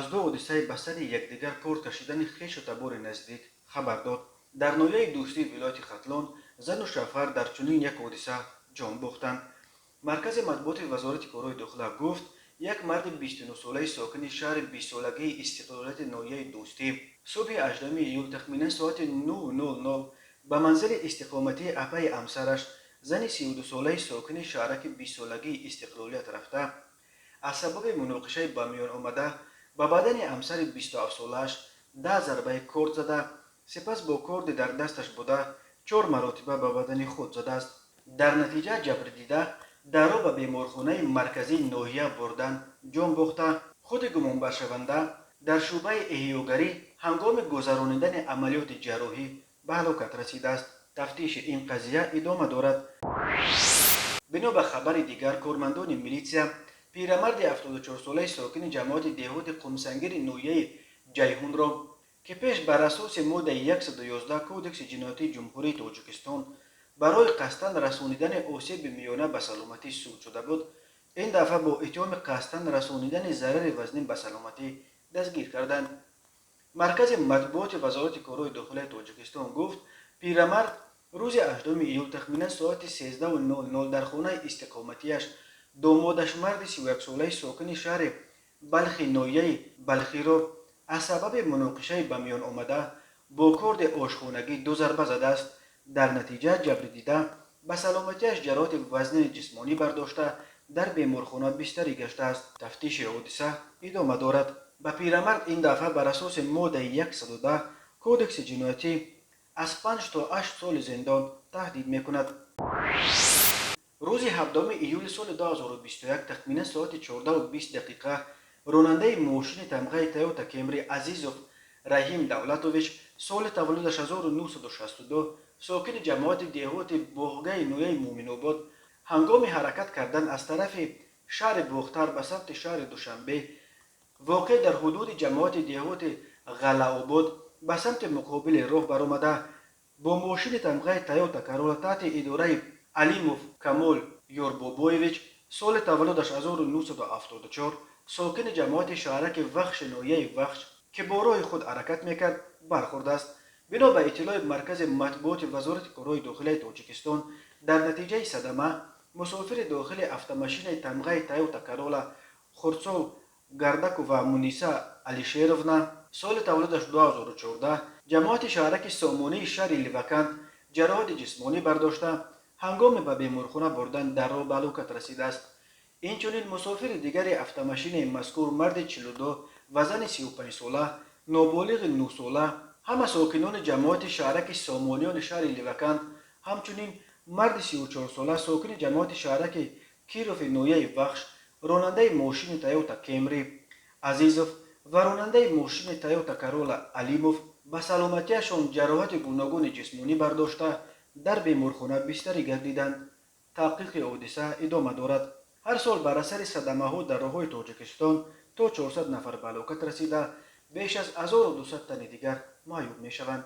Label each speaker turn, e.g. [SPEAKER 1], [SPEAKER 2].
[SPEAKER 1] Аз ду ҳодисаи ба сари якдигар корд кашидани хешу табори наздик хабар дод. Дар ноҳияи Дӯстии вилояти Хатлон зану шавҳар дар чунин як ҳодиса ҷон бохтанд. Маркази матбуоти Вазорати корҳои дохила гуфт, як марди 29-солаи сокини шаҳри бистсолагии истиқлолияти ноҳияи Дӯстӣ субҳи 8 июл тахминан соати 9:00 ба манзили истиқоматии апаи ҳамсараш, зани 32-солаи сокини шаҳраки бистсолагии Истиқлолият рафта, аз сабаби муноқишаи ба миён омада ба бадани ҳамсари 27-солааш 10 зарбаи корд зада, сипас бо корди дар дасташ буда чор маротиба ба бадани худ задааст. Дар натиҷа ҷабрдида дарро ба беморхонаи марказии ноҳия бурдан ҷон бохта, худи гумонбаршаванда дар шӯъбаи эҳёгарӣ ҳангоми гузаронидани амалиёти ҷарроҳӣ ба ҳалокат расидааст. Тафтиши ин қазия идома дорад. Бино ба хабари дигар, кормандони милитсия пирамарди 74-солаи сокини ҷамоати деҳоти Қумсангири ноҳияи Ҷайҳунро, ки пеш бар асоси моддаи 111 Кодекси ҷиноятии Ҷумҳурии Тоҷикистон барои қасдан расонидани осеби миёна ба саломатӣ суд шуда буд, ин дафъа бо иттиҳоми қасдан расонидани зарари вазнин ба саломатӣ дастгир карданд. Маркази матбуоти Вазорати корҳои дохилаи Тоҷикистон гуфт, пирамард рӯзи 8 июл тахминан соати 13:00 дар хонаи истиқоматиаш домодаш, марди 31-солаи сокини шаҳри Балхи ноҳияи Балхиро аз сабаби муноқишаи ба миён омада бо корди ошхонагӣ ду зарба задааст. Дар натиҷа ҷабрдида ба саломатиаш ҷароҳати вазнини ҷисмонӣ бардошта, дар беморхона бистарӣ гаштааст. Тафтиши ҳодиса идома дорад. Ба пирамард ин дафъа бар асоси моддаи 110 Кодекси ҷиноятӣ аз 5 то 8 соли зиндон таҳдид мекунад. Рӯзи 7 июли соли 2021 тахминан соати 14:20 дақиқа ронандаи мошини тамғаи Тойота Кемри Азизов Раҳим Давлатович, соли таваллудаш 1962, сокини ҷамоати деҳоти Боғгаи ноҳияи Муъминобод, ҳангоми ҳаракат кардан аз тарафи шаҳри Бохтар ба самти шаҳри Душанбе, воқеъ дар ҳудуди ҷамоати деҳоти Ғаллаобод, ба самти муқобили роҳ баромада, бо мошини тамғаи Тойота Карола таҳти идораи Алимов Камол Ёрбобоевич, соли таваллудаш 1974, сокини ҷамоати шаҳраки Вахши ноҳияи Вахш, ки бо роҳи худ ҳаракат мекард, бархӯрдааст. Бино ба иттилои маркази матбуоти Вазорати корҳои дохилаи Тоҷикистон, дар натиҷаи садама мусофири дохили автомошинаи тамғаи Тойота Карола Хурсол Гардакова Муниса Алишеровна, соли таваллудаш 2014, ҷамоати шаҳраки Сомонии шаҳри Левакант, ҷароҳати ҷисмонӣ бардошта, ҳангоми ба беморхона бурдан дар роҳ ба ҳалокат расидааст. Инчунин мусофири дигари автомошинаи мазкур, марди 42 ва зани 35-сола, ноболиғи 9-сола, ҳама сокинони ҷамоати шаҳраки Сомониёни шаҳри Левакант, ҳамчунин марди 34-сола, сокини ҷамоати шаҳраки Кирови ноҳияи Вахш, ронандаи мошини Тойота Кемри Азизов ва ронандаи мошини Тойота Карола Алимов ба саломатиашон ҷароҳати гуногуни ҷисмонӣ бардошта, дар беморхона бистарӣ гардиданд. Таҳқиқи ҳодиса идома дорад. Ҳар сол бар асари садамаҳо дар роҳҳои Тоҷикистон то 400 нафар ба ҳалокат расида, беш аз 1200 тани дигар маъюб мешаванд.